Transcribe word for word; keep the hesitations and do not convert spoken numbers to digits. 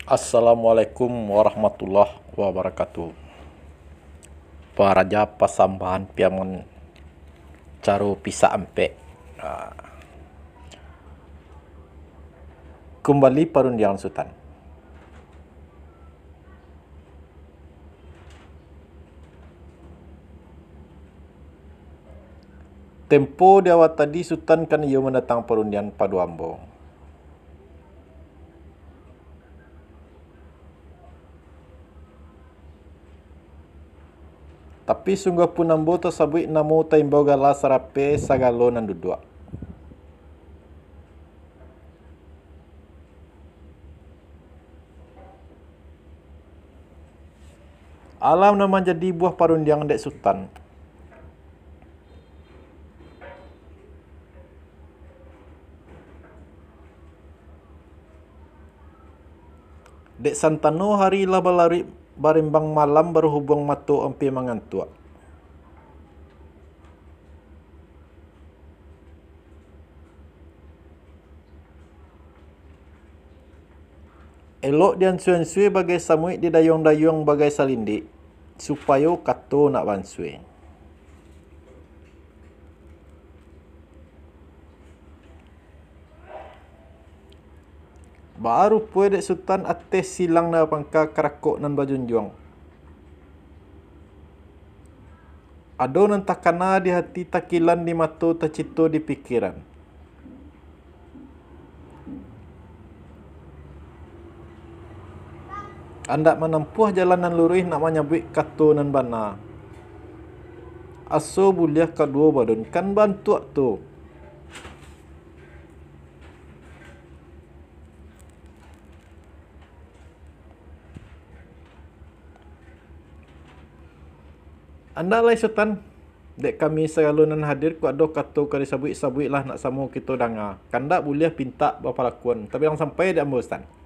Assalamualaikum warahmatullahi wabarakatuh. Paraja pasambahan piaman caro pisak ampek. Ah. Kumbali parundiangan Sutan. Tempo di awal tadi Sutan kan iyo mandatang parundiangan pado ambo. Tapi sungguah pun ambo tasabuik namo, taimbau gala, sarape sagalo nan duduak. Alah nan manjadi buah parundiangan dek Sutan. Dek santano hari lah balaruik, barimbang malam, baruhubuang mato ampia mangantuak. Elok diansue-ansue bagai samuik, didayuang-dayuang bagai salindik, supayo kato nak baansue. Baa rupo dek Sutan ateh silang nan bapangka, karakok nan bajunjuang. Ado nan takana di hati, takilan di mato, tacito di pikiran. Andak manampuah jalan nan luruih, nak manyabuik kato nan bana. Aso buliah kaduo badan kan baantuak tu. Andak lai Sutan, dek kami sagalo nan hadir, kok ado kato ka disabuik, sabuiklah, nak samo kito danga. Kandak buliah pintak bapalakuan, tabilang sampai dek ambo, Sutan.